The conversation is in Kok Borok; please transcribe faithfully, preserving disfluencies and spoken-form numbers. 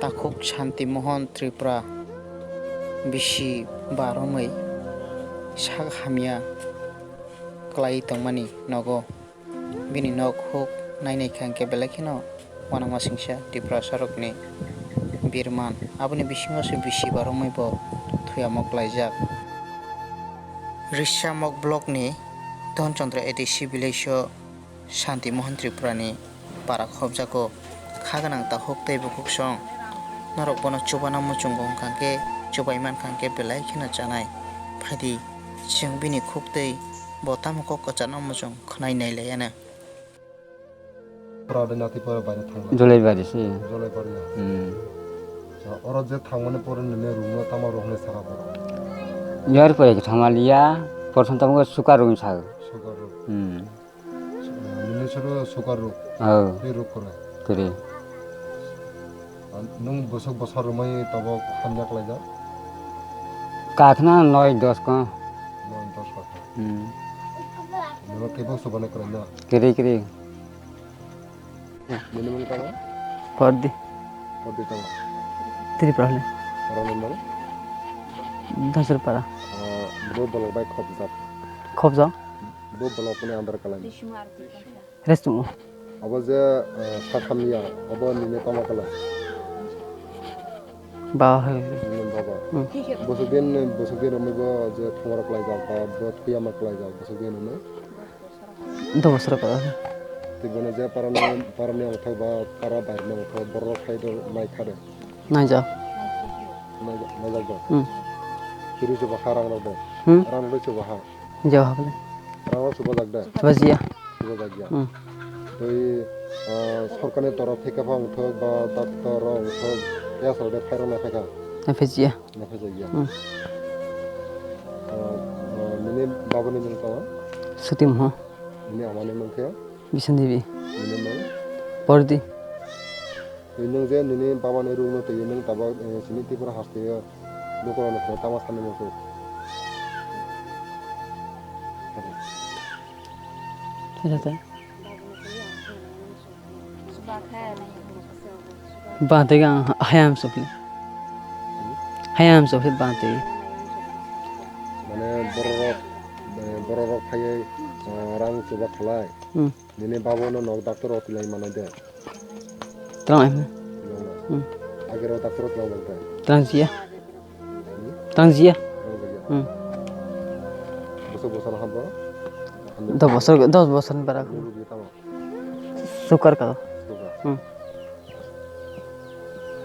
Takhuk Shanti Mohan Tripura bisi baromwi sak hamya kwlaiwi tongmani nogo. Bini nok huk nainai kha hwnkhe belai kheno uanama singsa Tiprasarokni birman. Aboni bisingo se bisi baromwi bo thuyamo kwlaijak. Rishamok block ni Dhonchandra A D C village o Shanti Mohan Tripura ni para khopjago. Kha gwnang takhuk tei bukhuk song. Norok bono chubana muchungo wngkha khe, chubai mankha khe belai kheno chanai. Phaidi, chwng bini khuk tei bo tamo kok kwchangno muchung khwnai nailaiyano. Pura de nati pore baire thangla. Jolaibari se. Jolaibari ya. Hmm. Acha, oro je thangmani pore nini room no tama rohne saka pore. Yar pore thangmaliya, porson tamo suka room sa. Suka room. Hmm. Nini suru suka room. Oh. Ni room kore. Kore. Nung bosok bosor romai tabok hamya kalaijak? Kakhna noi dos ko. Noi dos ko. Hmm. Nima kebok sobani kwrwino? Kiri, kiri. Nini mung tamo? Pordi. Pordi tamo? Tripura hole. Para number? Dasur para. Ah, bo bolok bai khopjak. Khopjak? Bo bolok ni andar kalai. Restu. Abo je, ah, sakhamya, abo nini tamo kalai. Ba hai. Nini baba. Hmm. Bosok din, bosok din romwi bo je thongmara kwlaijak, ba bo thuyama kwlaijak, bosok din romwi. Do bosor kwlaijak. Tei bono je parani, parani ongthok ba para bairni ongthok borok khai do nai kha de. Naijak. Naijak, naijak do. Hmm. Kiri se ba ha rang rok de. Hmm. Rang rok se ba ha. Jawab le. Rang rok se bajak de. Bajiya. Bajak ya. Hmm. Tei, ah, sorkarni torof theke pha ongthok ba doctor rok ongthok ya sal de phai rok nai phaikha. Nai phajiya. Nai phajakya. Hmm. Ah, ah, nini babani mung tamo? Sutimho. Nini amani mung khe? Bisan Devi. Nini mung? Pordi. Tei nwng je nini babani rukno twi nwng tabok, eh, chini Tripura haste o lukurokno khe tamo sanwi muchung? Tei tei. Bantwi ang hayam sokli. Hayam sokli bantwi. Mane bororok, eh, bororok phaiwi, eh, rang chuba khalai. Hmm. Nini babono nok doctor o twlai manai de. Twlang ai. Twlang na. Hmm. Agero doctor o twlang de. Twlang jiya. Hmm? Twlang jiya. Twlang jiya. Hmm. Bosok bosor habo? Dos bosor, dos bosor ni bara. Nini tamo? Sugar ka. Sugar. Hmm.